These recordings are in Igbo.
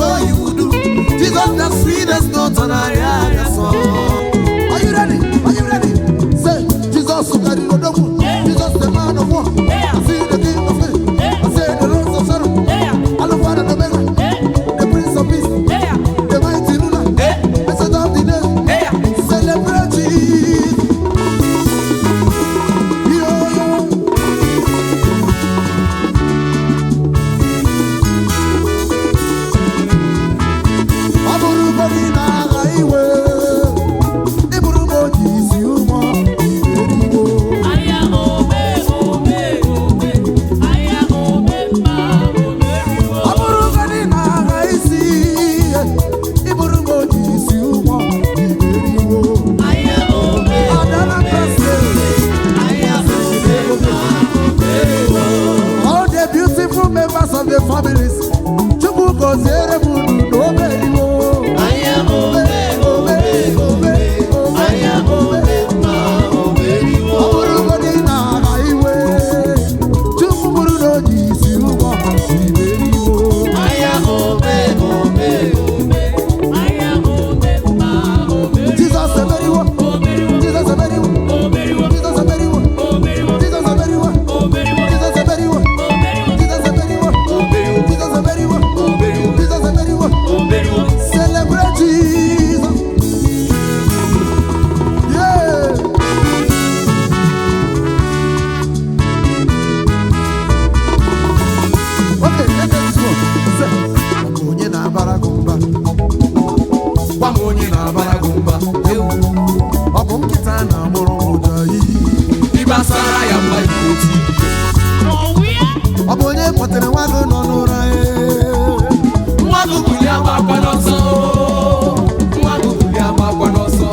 know he will do. Jesus, the sweetest note on our song. Are you ready? Are you ready? Say, Jesus, Jesus, the man of war. I see the King of Kings. I say the Rose of Sharon. Alpha and Omega. The Prince of Peace. The mighty ruler. Blessed of the day. Celebrate Jesus. Yo, yo. Ọ bụrụgodị na agha iwe, ịbụrụ m onye isi ụmụ imeriwo. Ọ bụrụgodị na agha isi ihe, ịbụrụ m onye isi ụmụ imeriwo. Adana Presley. All the beautiful members of the families, Chukwu gọziere m unu na o meriwo. Ome, ome, ome, ome, ome. Ọ bụrụgodị na agha iwe, Chukwu bụrụ na onye isi ụgbọ imeriwo. Jizọs emeriwo, Jizọs emeriwo, Jizọs emeriwo, Jizọs emeriwo, Jizọs emeriwo, Jizọs emeriwo, Jizọs emeriwo, Jizọs emeriwo. Celebrate Jesus. Yeah. Okay, let's take this one. Say, ọ bụ onye na-abara gị mba? Gwa m onye na-abara gị mba. Ewu. Ọ bụ nkịta na-agbụrụ ụjọ iyi. Ịgbasara ya mba iti. Ọ bụ onye kpọtere nwa gị nọ n'ụra ee. Nwa gị bulie agbakwa n'ọsọ. Nwa gị bulie agbakwa n'ọsọ.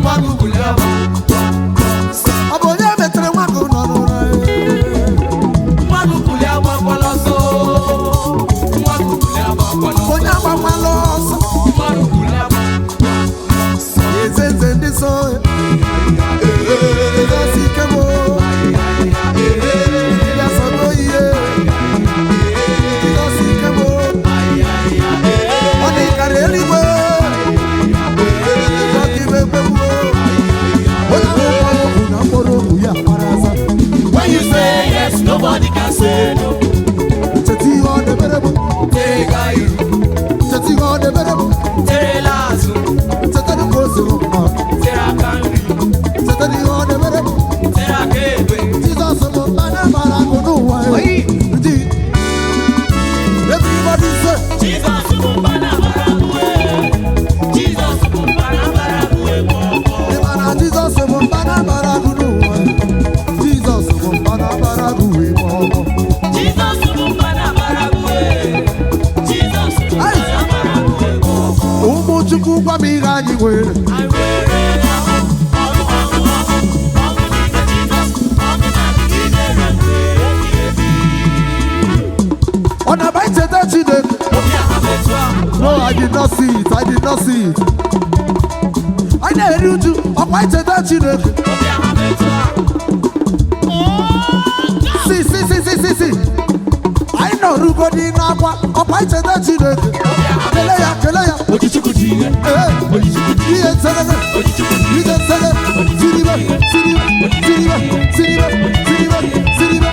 Nwa gị bulie agba. Ọ bụ onye metere nwa gị nọ n'ụra ee. Nwa gị bulie agbakwa n'ọsọ. Nwa gị bulie agbakwa n'ọsọ. Onye agbakwala ọsọ. Nwa gị bulie agba. Eze nze ndị so. Jizọs ike m o. Ya sọrọ ihe. Jizọs ike m o. Ọ dị karịa eluigwe. Jizọs ibe mkpegbu o. Onye ahụ kpọrọ okwu na mkpọrọ okwu ya mara asa. When you say yes, nobody can say no. Cheta ihe ọ debere m. Tere ga iru, Cheta ihe ọ debere m. tere l'azụ, Cheta na ka o siri mma. Tere aka nri, Cheta na ihe ọ debere m. Tere aka ekpe. Jizọs bụ mmanụ mara akụ n'ụwa. Oyi. Ndị everybody say, Jizọs bụ mba na-abara bụ. Jizọs bụ mba na-abara bụ egwu ọkọ. Ị ma na Jizọs bụ mmanụ mara akụ n'ụwa. Jizọs bụ mmanụ mara akụ wee ma ọkọ. Jizọs bụ mba na-abara bụ. Jizọs bụ mba na-abara bụ egwu ọkọ. Ụmụ Chukwu, gwa m ihe anyị nwere. Anyị were ọhụ, ọhụ, ọhụ, ọhụ, ọhụ n'ime Jizọs, ọhụ na-adịgidere mgbe ebighị ebi. Ọ na-aba icheta Chineke. Obi aha metụ a. No, I did not see it. I did not see it. Anyị na-eri uju ọkwa icheta Chineke. Obi aha metụ a. Si si si si si si. Anyị nọrugodi n'akwa ọkwa icheta Chineke. Kele ya, kele ya. Ojichukwu ji ihe. Ee. Ojichukwu ji Ihe nserere. Ojichukwu ji Ihe nsere. Siribe, siribe, siribe, siribe, siribe, siribe,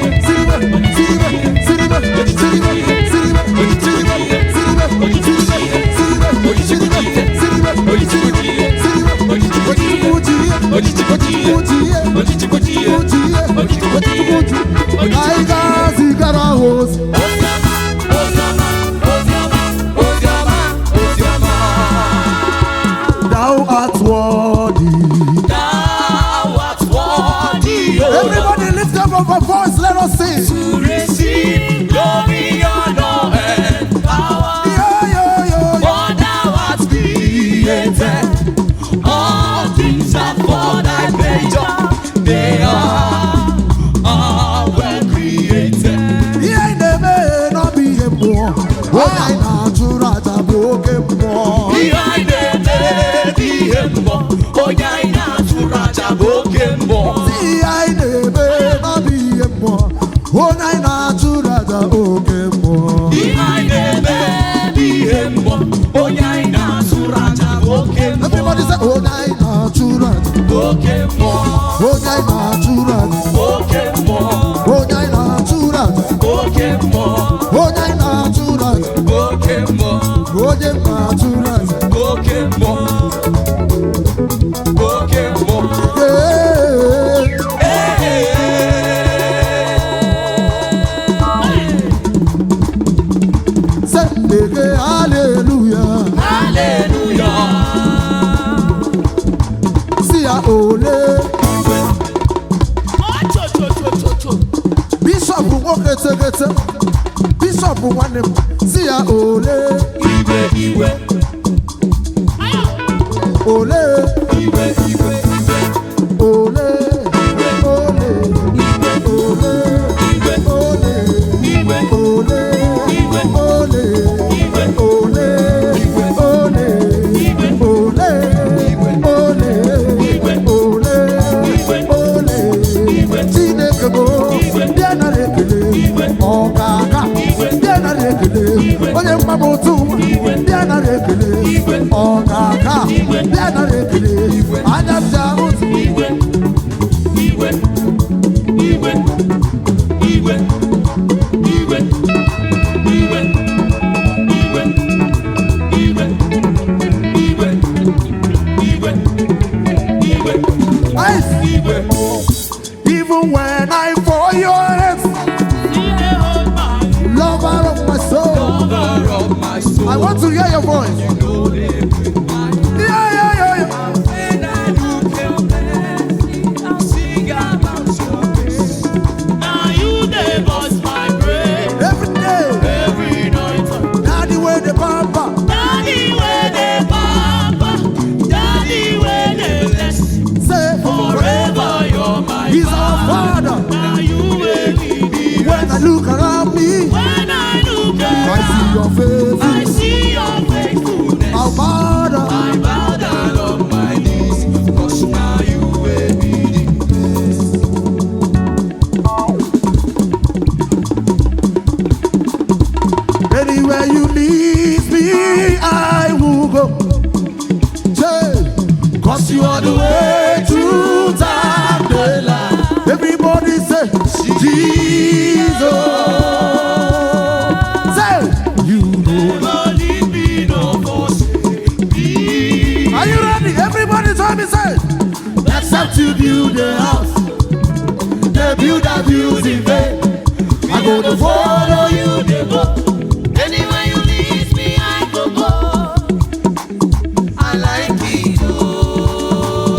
siribe, siribe, siribe, siribe, siribe, siribe, siribe, siribe, siribe, siribe, siribe, siribe, siribe. Ojichukwu ji ihe. Ojichukwu ji ihe. Ojichukwu ji ihe. Ojichukwu ji ihe. Ojichukwu ji ihe. Ojichukwu ji ihe. Anyị ga-azigara ha ozi. Oziọma, oziọma, oziọma, oziọma, oziọma. Thou art worthy. Thou art worthy, O Lord, Everybody lift up your voice, let us sing. to receive glory, honor, and power. Yo, yo, yo, yo. For thou art created. All things are for thy pleasure. They are all well created. Ihe anyị na-eme n'ọbụ ihe mmụọ. Onye anyị na-achụrụ aja bụ oke mmụọ. Ihe anyị na-eme bụ ihe mmụọ. Onye anyị na-achụrụ aja bụ oke mmụọ. Ihe anyị na-eme n'ọbụ ihe mmụọ. Onye anyị na-achụrụ aja oke mmụọ. Ihe anyị Oke mmụọ. Onye anyị na-achụrụ aja. Oke mmụọ. Onye anyị na-achụrụ aja. Oke mmụọ. Onye anyị na-achụrụ aja. Oke mmụọ. Onye m na-achụrụ aja. Oke mmụọ. Oke mmụọ. Ee. Say, ege, hallelujah. Hallelujah. Si ya ole. Bishọp nwoke tegete. Bishọp nwanne m. Si ya ole. Igwe igwe. Ole. Igwe igwe igwe. Ole. Ole. Ole. Igwe Ole. igwe. Ole. Igwe. Ole. Igwe. Ole. Igwe. Ole. Igwe. Ole. Igwe. Ole. Igwe. Ole. Igwe. Ole. Igwe. Chineke bụ Igwe. ndị anara ekele. Igwe. Ọkaka. Igwe. Ndị anara ekele. Igwe. Onye mgbapụta ụwa. Igwe. Ndị anara ekele. Igwe. Ọkaka. Igwe. Ndị anara ekele. Igwe. Anya m ji ahụ ụzọ. Igwe. Igwe. Igwe. Igwe. Igwe. Igwe. Igwe. Igwe. Igwe. Igwe. Igwe. Ice. Igwe. Even when I fall your hands, lover of my soul. Lover of my soul. I want to hear your voice. You know they break my Yeah, yeah, yeah, yeah. When I look your blessing, I'll sing about your grace. Now you dey bust my brain Every day, every night. daddy where the pamper. Daddy wey dey pamper, daddy wey dey bless. Say Forever you're my He's our father. Now you wey lead me. When I look around me, When I look I around, see your face. I see your faithfulness. Our father. I bow down on my knees, 'cause now you will be the Anywhere you lead me, I will go. Say, 'cause you are the way, truth, and the life. Everybody say, Jesus. Say, you know. Never leave me, no forsake me. Are you ready? Everybody tell me, say, except you build the house, the builder builds in vain. I go to follow you. You dey go. Anywhere you lead me, I go go. I like it, oh.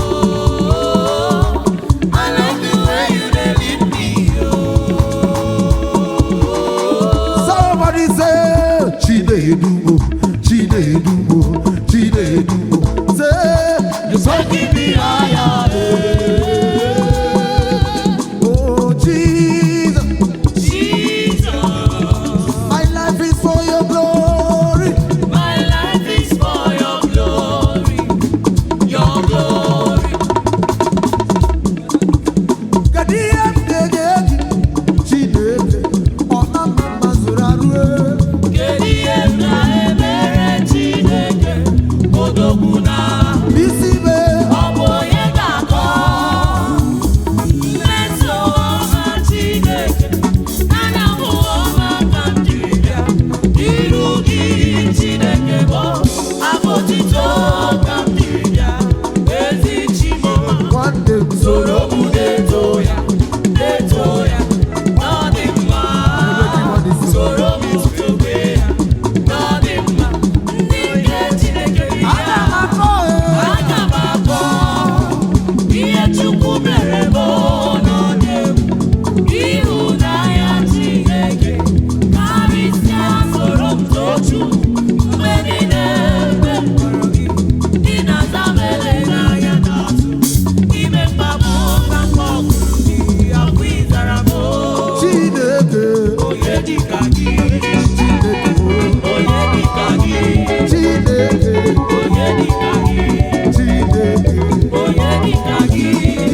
I like the way you dey lead me, oh. Somebody say, Chinedumo, Chinedumo, Chinedumo. Say, You taking me higher, oh Jesus, Jesus. my life is for your glory. My life is for your glory, your glory. Kedu ihe m ga-enye gị, Chineke, ọma mma zuru arụ. Kedu ihe m na-emere Chineke, odogwu na Isi mee. ọ bụ onye ga-akọ mmeso ọma Chineke, ana m ọma ka m jiri bịa iru gị Chineke bụ abụ otito ka m jiri bịa ezi Chimoma. Nwanne m Soro m na-eto ya, na-eto ya, ọ dị mma. Soro m tobe ya, ọ dị mma. Ndị nke Chineke ya, Aga m akọ e. aga m akọ ihe Chukwu mere m n'ọdị egwu. Ịhụnanya Chineke karịsịa soro m too Chukwu mgbe niile mgbe m kpọrọ gị. Ị na-aza m ele n'anya n'azụ. Ime mkpagbu na mkpa ọgụrụ gị, ọkwa ịzara m oo. Chineke, Onye dịka gị, Chineke, onye dịka gị, Chineke, onye dịka gị, Chineke, onye dịka gị,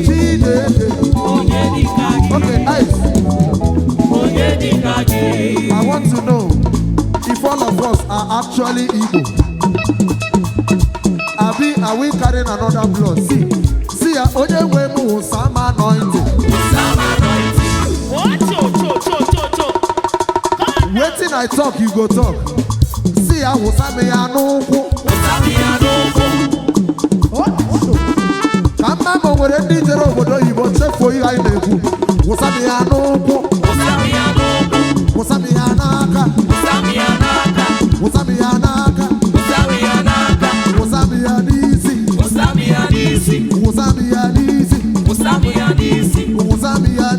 Chineke. onye dịka gị, Okay, ice. onye dịka gị. I want to know if all of us are actually Igbo. Abi, are we carrying another blood? See, see ya. Onye nwe m wụsa m anointing. Wetin I talk, you go talk. Si ya wụsa m ya n'ụkwụ. Ka mma ma o nwere ndị jere obodo oyibo chefuo ihe anyị na-ekwu. Wụsa m ya n'ụkwụ. Wụsa m ya n'aka. Wụsa m ya n'aka. Wụsa m ya n'isi. Wụsa m ya n'isi. Wụsa m ya n'isi. Wụsa m ya n'isi. Wụsa m ya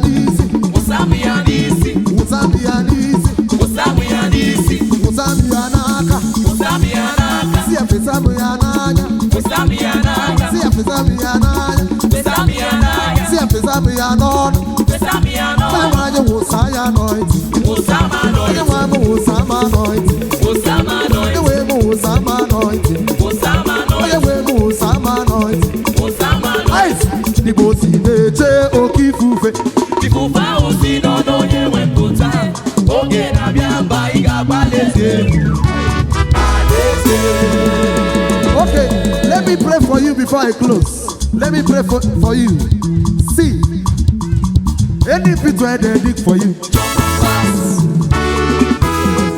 n'aka. Si ya fesa m ya n'anya. Si ya fesa m ya n'anya. Si ya fesa m ya n'ọnụ. Onye nwe anyị wụsa ya anointing. Onye nwe m wụsa m anointing. Onye nwe m wụsa m anointing. Onye nwe m wụsa m anointing. Ice! Igbo si na-eche oke ifufe. Ifufe ahụ si n'ọnụ onye wepụta oge na-abịa mba ị ga-agbalị eze alaeze. Okay, let me pray for you before I close. Let me pray for you. See, any pit where they dig for you, Jump and pass.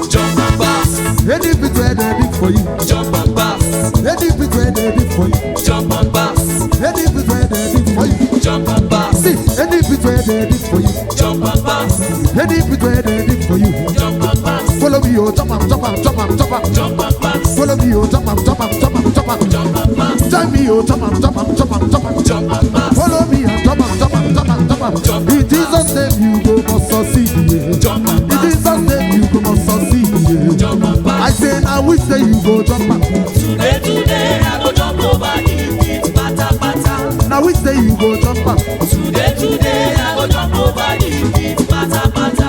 Jump and pass. any pit where they dig for you, Jump and pass. any pit where they dig for you, Jump and pass. any pit where they dig for you. Jump and pass. See, any pit where they dig for you, Jump and pass. any pit where they dig for you. Jump and pass. Follow me, oh, jump up, jump up, jump up, jump up. Jump and pass. Follow me, oh, jump up, jump up, jump up, jump up. Jump and pass. Join me, oh, jump up, jump up, jump up, jump up. Jump and pass. Follow me, oh, jump up, jump up, jump up, jump up. Jump. In Jesus' name, you go must succeed. Yeah. Jump and In pass. Jesus' name, you go must succeed. Yeah. Jump and I pass. say now which day you go jump up? Today, today, I go jump over the pit, pata pata. Now which day you go jump up? Today, today, I go jump over the pit, pata pata.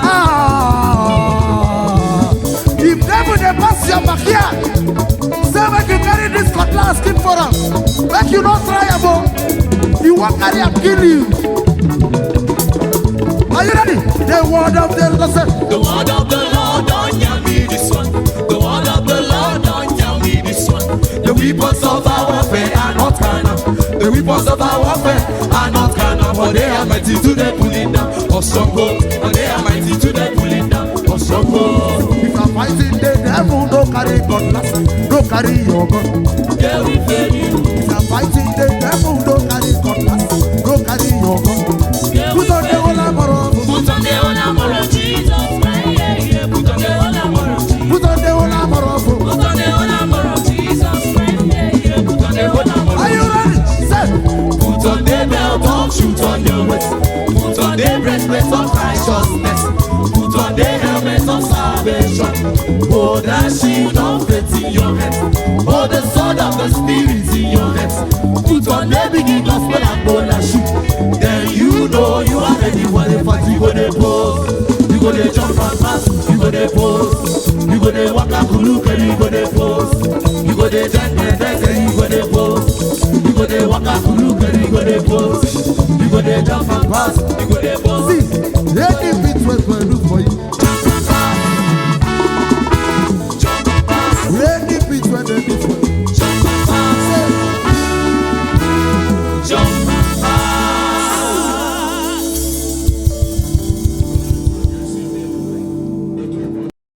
Ah! If devil dey pass your backyard, say make you carry this cutlass keep for am. Make you no try am o. You wan carry am kill you. Are you ready? The word of the Lord said, The word of the Lord don't yarn me this one. The word of the Lord don't yarn me this one. The weapons of our warfare are not carnal. The weapons of our warfare are not carnal, but they are mighty to the pulling down of strongholds. And they are mighty to the pulling down of strongholds. if you are fighting the devil, no carry cutlass, no carry your gun. They will fail you. If you are fighting the devil, no carry cutlass, no carry your gun. They Put will on the fail whole you. armor of Put on the whole armor of Jesus Christ. Yeah, yeah. Put on the whole armor of Jesus. Put on the whole armor of Put on the whole armor of Jesus Christ. Yeah, yeah. Put on the whole armor. Are you ready? Say, Put on the belt of truth on your waist. Put on the breastplate of righteousness. Put on the helmet of salvation. Hold the shield of faith in your hands. Hold the sword of the spirit in your hands. Put on the big gospel and bold shoot. Then you know you are ready for the fight. You go dey pose. You go dey jump and pass. You go dey pose. You go dey waka kulu kere. You go dey pose. You go dey dance dance. You go dey pose. You go dey waka kulu kere. You go dey pose. You go dey jump and pass.